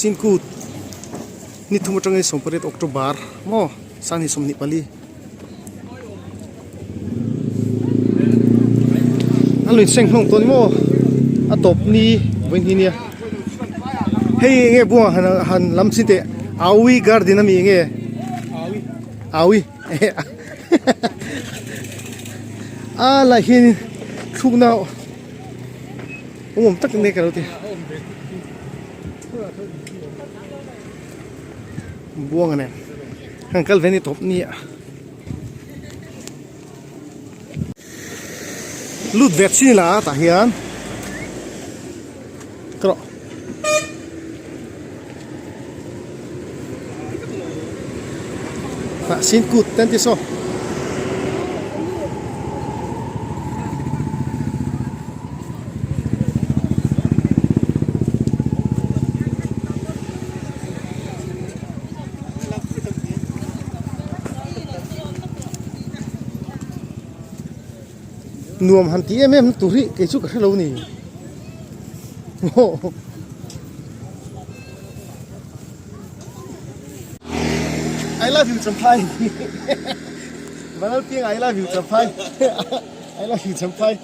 Hnahsin kut ni thum atangin 18 October maw sangni 24 a lui seng hlawm tawh ni maw a tawp ni vawiin hi nia hei enge buanga han han lam chin teh awi garden ami enge awi a lai hian thlukna awm tak nia ka lo ti buanga nen han kal ve ni tawp nia. Lut ve chin ila tah hian ka rawh tah sin kut te an ti saw. Nuam han ti em em tur hi kei chu ka hrelo ni I love you Champhai Vanlalpiang I love you Champhai I love you Champhai.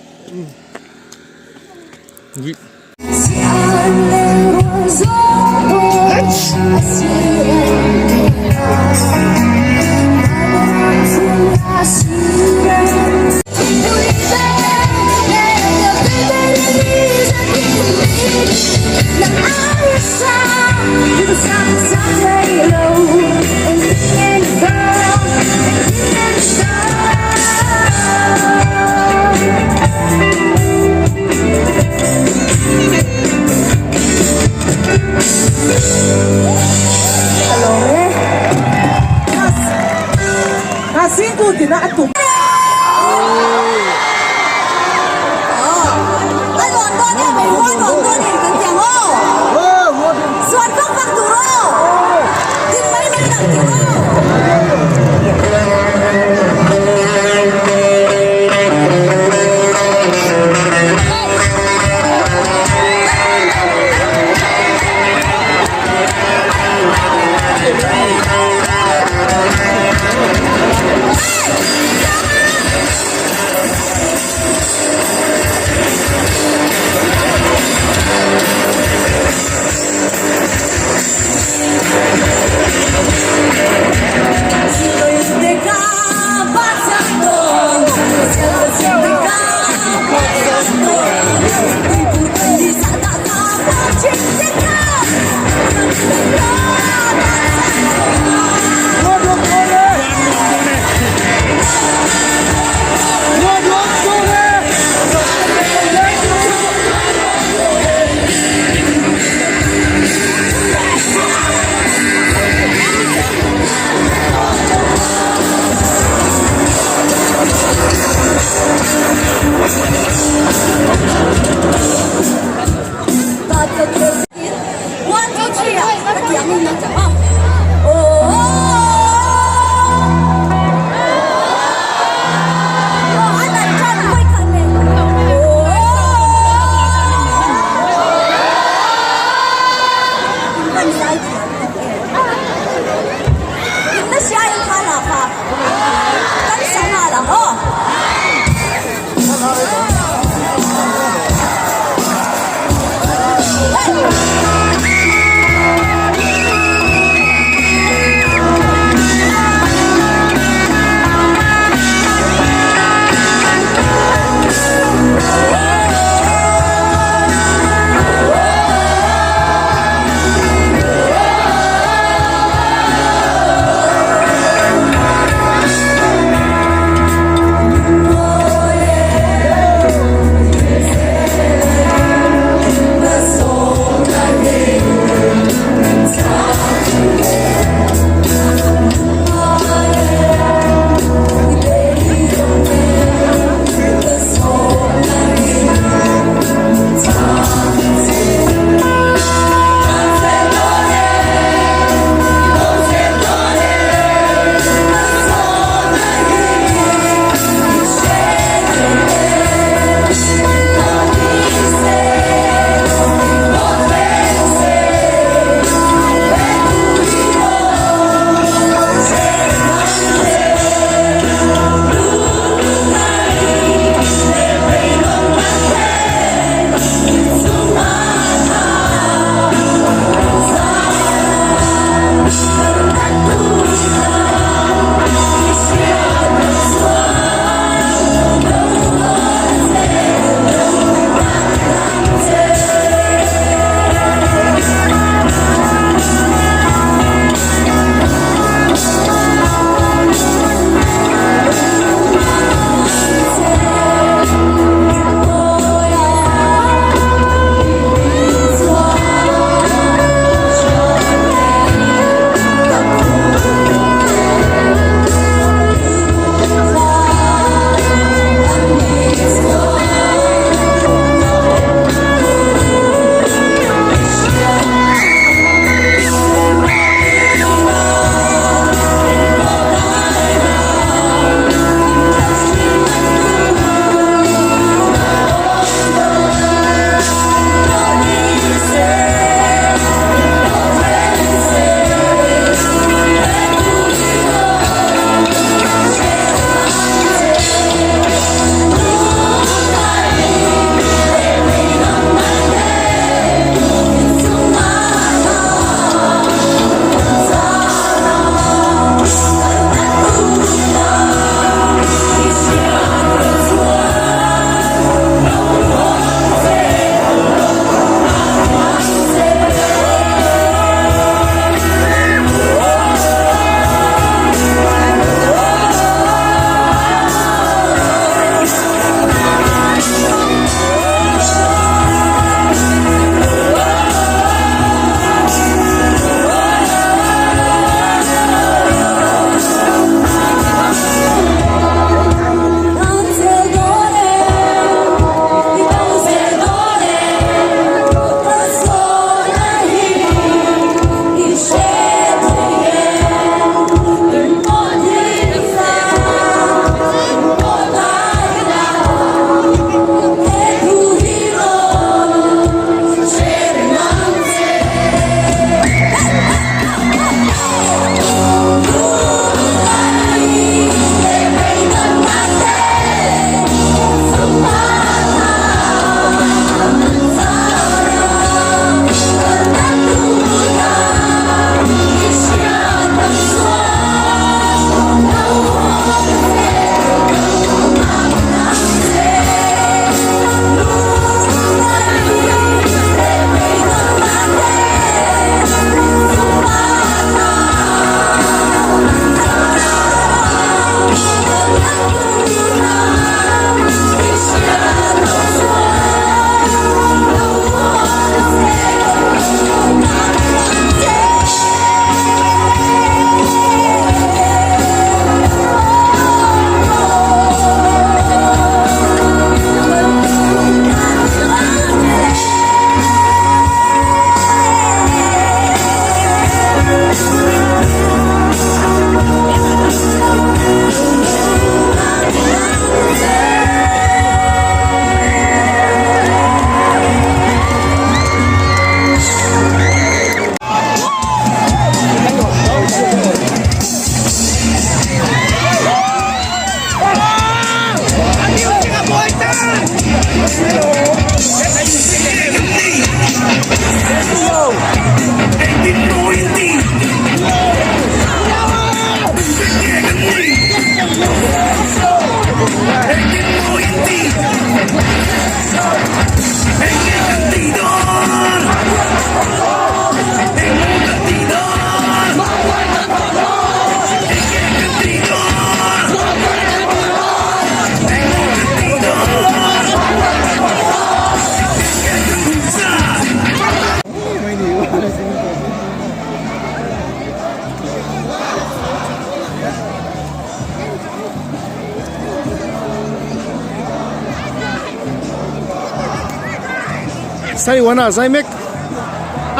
Saiwana zai mek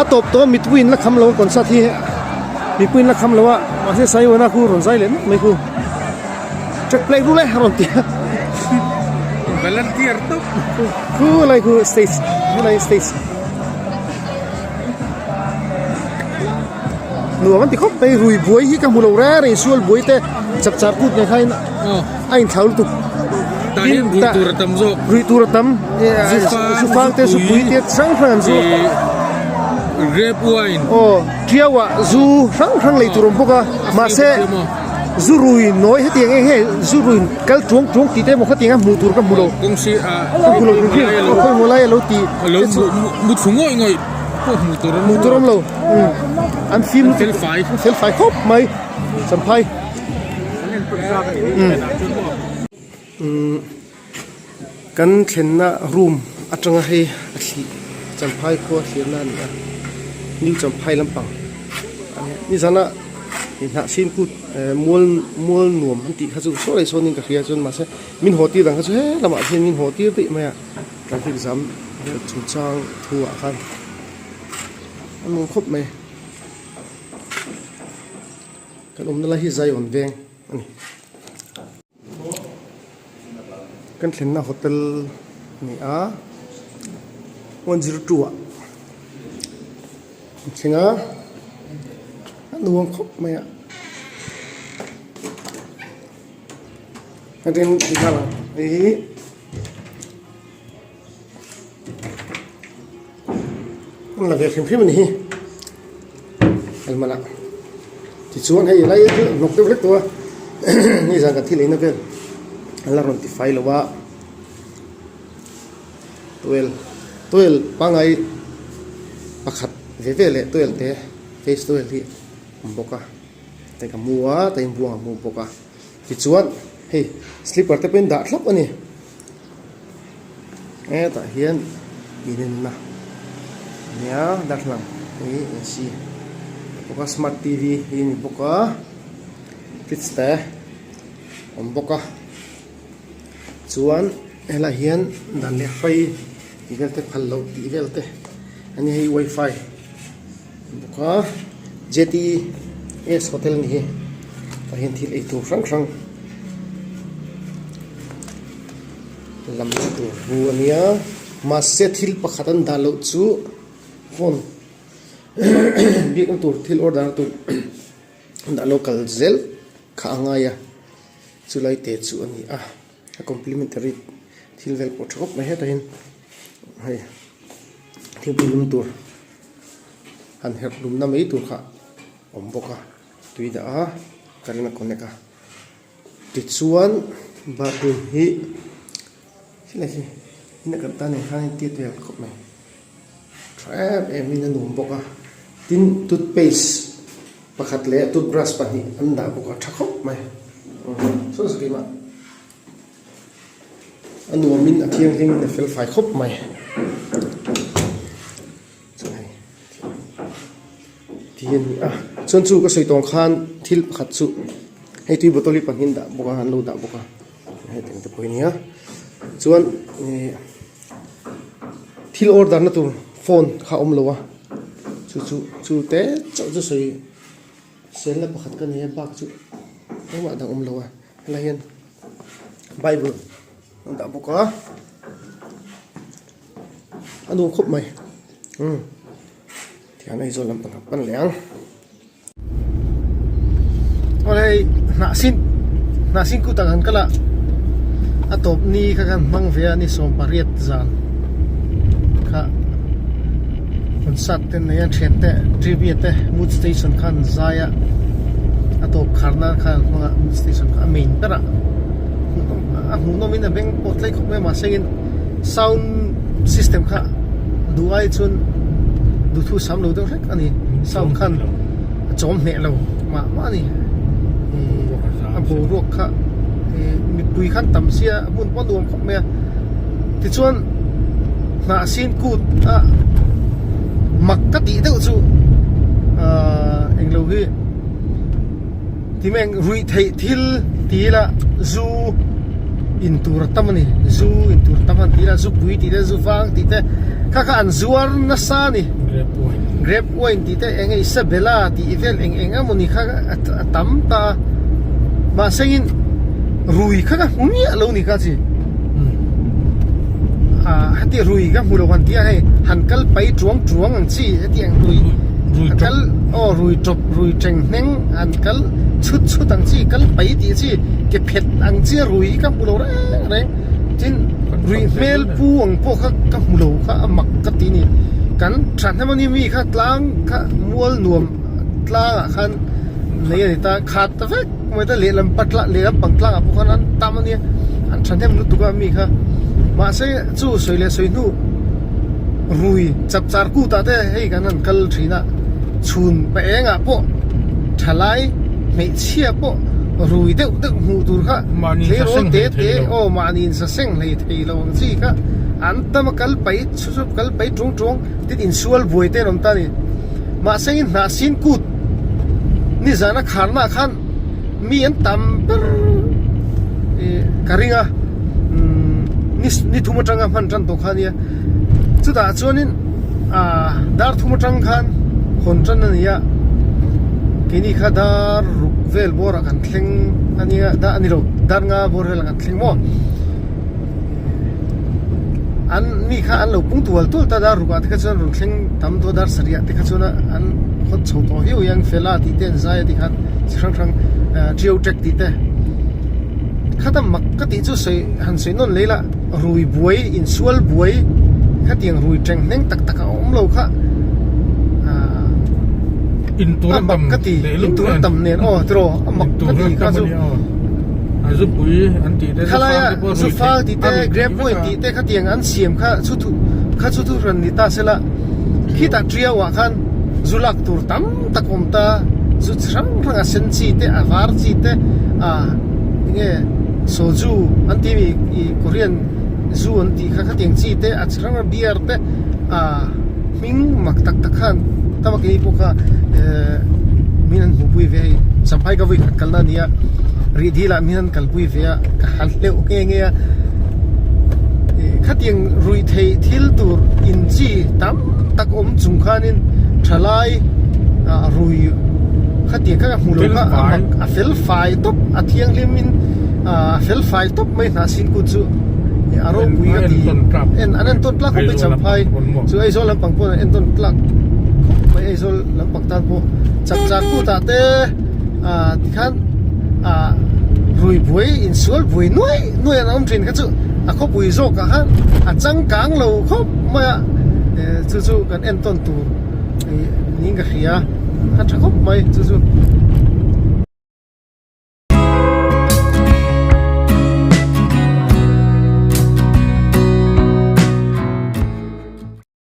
a tawp tawh a mipui in la kham lo a concert hi mipui in la kham lo a mahse Saiwana khu rawn zai leh mek mai khu track play ru le a rawn ti a Volunteer tawp khu lai khu stage khu lai stage nuam an ti khawp mai rui buai hi ka hmu lo reng reng sual buai te chapchar kut nen khan a inthlau lutuk tah hian rui tur a tam zawk rui tur a tam zufang te zupui te hrang hrang an zu grape wine aw tiau ah zu hrang hrang lei tur a awm bawk a mahse zu rui nawi hetiang eng nge zu rui kal tuang tuang tih te emaw khatiang a hmuh tur ka hmu lo kawng si a ka hmu lo khawi hmu lai a lo ti lo mu thlu ngawih ngawih pawh hmuh tur hmuh tur awm lo an fim fel fai fel fai khawp mai champhai kan thlenna room atanga hei a thli champhai khua thlirna a ni a new champhai lampang a nia nizana hnah sin kut mual mual nuam an tih kha chu saw leh sawn in ka hria chuan mahse min haw tir dang kha chu he lamah hian min haw tir daih mai a. Traffic jam vel chungchang thu ah khan a nuam khawp mai kan awmna lai hi Zion veng a ni kan thlenna hotel a ni a 102 ah an thleng a a nuam khawp mai a. Hetiang ti nghal ang hei hi an la ve hrim hrim a ni hi helmet ah tichuan hei lai chu hnawk deuh hlek tawh a nizan kan thil eina vel an la rawn ti fai lo a towel towel pangngai pakhat ve ve leh towel te face towel hi a awm bawk a. Hei ka mu a ta inbuang a hmu bawk a tichuan hei slipper te pawhin dah thlap a ni hetah hian inenna a nia darthlalang hi ac bawk a smart t v hi a ni bawk a fridge te a awm bawk a chuan helaiah hian dan leh fai tih vel te phal loh tih vel te a ni hei wifi. Bawk a J T S hotel ni hi tah hian thil ei tur hrang hrang lam na tur hu a nia mahse thil pakhat an dah loh chu phone biakna tur thil order na tur an dah lo kal zel kha a ngai a chulai te chu a ni a a complimentary thil vel pawh tha khawp mai hetah hian hei thingpui lum tur. Han herh hlumna mai tur kha awm bawk a tui dah a current a connect a tichuan bathroom hi helai hi in a kan tan ang khan a intiat vel khawp mai tha em em in a nuam bawk a tin toothpaste pakhat leh toothbrush pahnih an dah bawk a tha khawp mai saw saw keimah a nuam in a thianghlim in a fel fai khawp mai. Ti a ni a chuan chu ka sawi tawng khan thil pakhat chu hei tui bottle hi pahnih an dah bawk a an lo dah bawk a hetiang te pawh hi a ni a chuan ihh thil order na tur phone kha a awm lo a chu chu chu te chauh chu sawi selna pakhat ka nei a bak chu engmah dang awm lo a helai hian bible an dah bawk a. A nuam khawp mai umm tihian Aizawl lampang a pan leh ang aw hei hnah sin hnah sin kut ah kan kal a. A tawp ni kha kan hmang ve a ni 18 zan kha concert te nei a thian te Trivia te Mood Station kha an zai a a tawp khar nan khan an hmang a Mood Station kha a main ber a a hmuhnawm in a beng pawh tlai khawp mai a mahse in sound system kha duh ai chuan duhthu sam lo deuh hlek a ni sound khan a chawm hneh lo mah mah a ni a boruak kha mipui khan tam sia a hmun pawh a nuam khawp mai a tichuan hnah sin kut a mak ka tih deuh chu ahh englo hi Timeng ruih theih thil ti ila zu in tur a tam a ni zu in tur tam han ti ila zu pui tih te zu vang tih te kha kha an zuar nasa a ni grape wine tih te eng nge isabella tih vel eng eng emaw ni kha a tam ta a mahse in rui kha ka hmu miah lo ni kha chi ah heti rui ka hmu lo han ti a hei han kal pai tuang tuang ang chi hetiang rui a kal aw rui tawp rui teng hneng an kal chhut chhut ang chi kal pai tih chi ke phet ang chi a rui hi ka hmu lo reng reng tin rui hmel pu ang pawh kha ka hmu lo kha a mak ka ti a ni kan thahnem ani mi kha tlang kha mual nuam tlangah khan nei a ni ta khat ta vek mai ta lehlam pa tlang lehlam pang tlangah pawh khan an tam a nia an thahnem lutuk a mi kha mahse chu sawi leh sawi hnu rui chap char kut ah te hei kan han kal thin a chhun pa engah pawh thalai hmeichhia pawh rui deuh deuh hmuh tur kha tleirawl te te aw mahni in saseng hlei thei lo ang chi kha an tam a kal pai chu chu kal pai tung tung tin insual buai te an awm ta a ni mahse in hnah sin kut nizan a kharna ah khan mi an tam ber ih ka ring a umm ni thum atanga hman tan tawh kha ania chutah chuanin ah dar thum atang khan hawn tan a ni a keini kha dar ruk vel bawr ah kan thleng a nia dar a ni lo dar nga bawr vel ah kan thleng maw an mi kha an lo pung tual tual ta dar ruk ah te kha chuan rawn thleng tam tawh a dar sarih ah te kha chuan an hawt chho tawh viau ang fela tih te an zai a ti khan chi hrang hrang ah trio track tih te khata mak ka tih chu sawi han sawi nawn leh ila rui buai insual buai khatiang rui teng hneng tak tak a awm lo kha ah a mak ka ti intur a tam nen aw tiraw a mak ka ti kha chu. Khalaia zufang tih te grape wine tih te khatiang an siam kha chu thu kha chu thu hran ni ta sela khitah tiau ah khan zu lak tur tam tak awm ta zu chi hrang hrang a sen chi te a var chi te ah enge soju an tih mi ih korean zu an tih kha khatiang chi te a chi hrang hrang beer te ah hming mak tak tak khan tam a kei pawh kha eh min an hmuhpui ve hei champhai ka vawi khat kalna a ni a rih dil ah min an kalpui ve a ka han hleuh nghe nghe a ih khatiang ruih theih thil tur in chi tam tak awm chung khanin thalai ah rui khatiang kha ka hmu lo kha a mak a fel fai tawp a thianghlim in ah a fel fai tawp mai hnah sin kut chu a ropui ka ti en an entawn tlak khawp mai champhai chu Aizawl lampang pawh an entawn tlak khawp mai Aizawl lampang tan pawh chak chak kutah te ah tikhan ah rui buai insual buai nuai nuai an awm thin kha chu a khawpui zawkah khan a changkang lo khawp mai a eh chu chu kan entawn tur ih niin ka hria a tha khawp mai chu chu.